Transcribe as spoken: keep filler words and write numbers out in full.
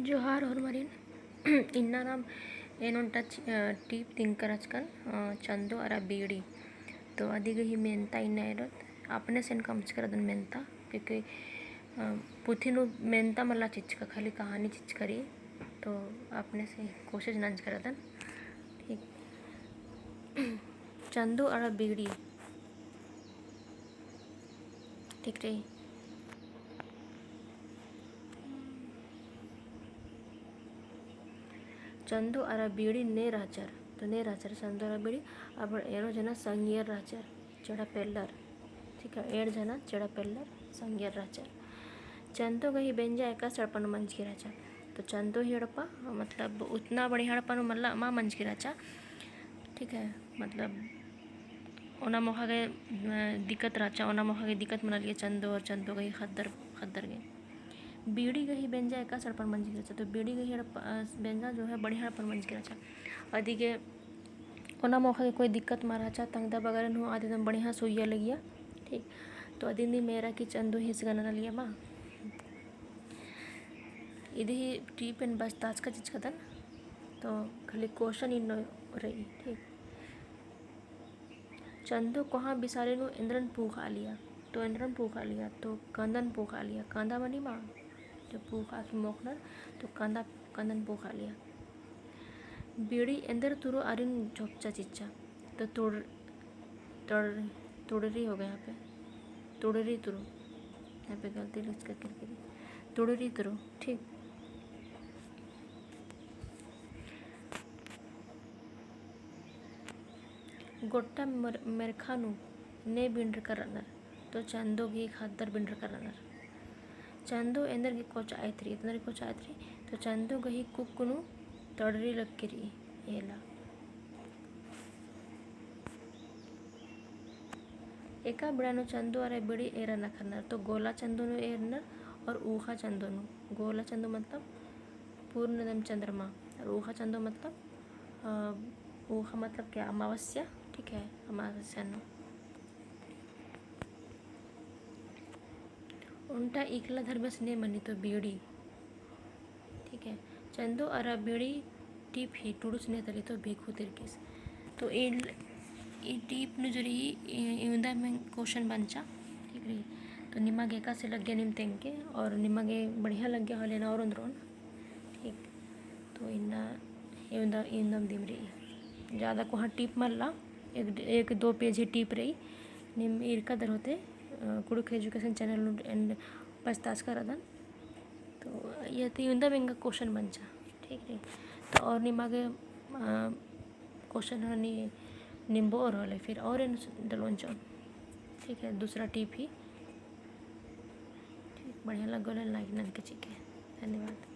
जोहार होरमारिन। इन्ना नाम एन ओन्टा चि-, अ, टीप तिंकर रहचकन, अ, चंदो अरा बीड़ी। तो अदी गही मेन्ता इन्ना एरोत, अपनेसे एन कमचकर रअदन मेन्ता, क्योंकि, अ, पुथी नू मेन्ता मला चिच्चका, खाली कहानी चिच्चका रई। तो अपनेसे कोशिश नंजकर रअदन। ठीक। चंदो अरा बीड़ी। ठीक रई। चंदो अरा बीड़ी ने रहचर, तो ने रहचर चंदो अरा बीड़ी, अब एंड़ो झना संगियर रहचर, चेड़ा पेल्लर, ठीक है, एंड़ झना चेड़ा पेल्लर संगियर रहचर। चंदो गही बेंजा एकासे एड़पा नू मंजकी रहचा, तो चंदो ही एड़पा, मतलब, उतना बढ़िया एड़पा नू मला, मा मंजकी रहचा, ठीक है, मतलब, ओना मोखा गे, अ, दिक्कत रहचा, ओना मोखा गे दिक्कत मना लगिया चंदो और चंदो गही ख़द्दर, ख़द्दर गे। बीड़ी गही बेंजा एकासे एड़पा नू मंजकी रहचा, तो बीड़ी गही एड़पा, अ, बेंजा जो है बढ़िया एड़पा नू मंजकी रहचा। अदी गे ओना मोखा गे कोई दिक्कत मा रहचा, तंगदा बगरा नू आद एकदम बढ़िया सुइया लगिया, ठीक। तो अदिन नीम एरा कि चंदो ही एसगन नना लगिया मा। इदी ही टीप एन बस्ताचका चिच्चकदन, तो खाली question इन्नो रई, ठीक। चंदो कोहाँ बिसारी नू एन्दरन पूँखआलिया, तो एन्दरन पूँखआलिया, तो कंदन पूँखआलिया, कंदा मनी मा, जो पूँखआ की मोख़नर, तो कंदा, कंदन पूँखआलिया। बीड़ी एन्दर तुरो आरिन झोपचा चिच्चा, तो तुड़-, तुड़-, तुड़री हो गया यहाँ पे, तुड़री तुरो, यहाँ पे गलती लिखचका किरकिरी, तुड़री तुरो, ठीक। गोट्टा मेर-, मेरखा नू ने बिंडरका रअनर, तो चंदो गही ख़द्दर बिंडरका रअनर। चंदो एन्देरगे कोचाइत रई, एन्देरगे कोचाइत रई, तो चंदो गही कुक्क नू तड़री लग्गी रई, एला। एका बेड़ा नू चंदो अरा बीड़ी एरना ख़न्नर, तो गोला चंदो नू एरनर और ऊख़ा चंदो नू। गोला चंदो मतलब पूर्ण एकदम चंद्रमा, और ऊख़ा चंदो मतलब, अ, ऊख़ा मतलब क्या, अमावस्या, ठीक है, अमावस्या नू। ओन्टा इकला धर्मेस ने मनी तो बीड़ी, ठीक है। चंदो अरा बीड़ी टीप ही टुड़ुस ने तली तो भिखु तिरकिस। तो ई, ई टीप नू जो रई, ई, इवंदा में question बंचा, ठीक रई। तो निमा गे एकासे लग्गिया नीम तेंगके, और निमा गे बढ़िया लग्गिया होले ना और ओन्द्रोन, ठीक। तो इन्ना इवंदा, इवंदम दिम रई। ज्यादा कोहाँ टीप मल्ला, एक, एक दो page ही टीप रई। नीम ईरका दर होते, अ, कुँड़ुख़ education channel नू एन बस्ताचका रअदन। तो ये तो इवंदम एंगा question बंचा, ठीक रई। तो और निमा गे, अ, question हनी निम्बो और होले फिर और एन डलोन चोन, ठीक है, दूसरा टीप ही। ठीक, बढ़िया लग्गो होले like नंजके चिके। धन्यवाद।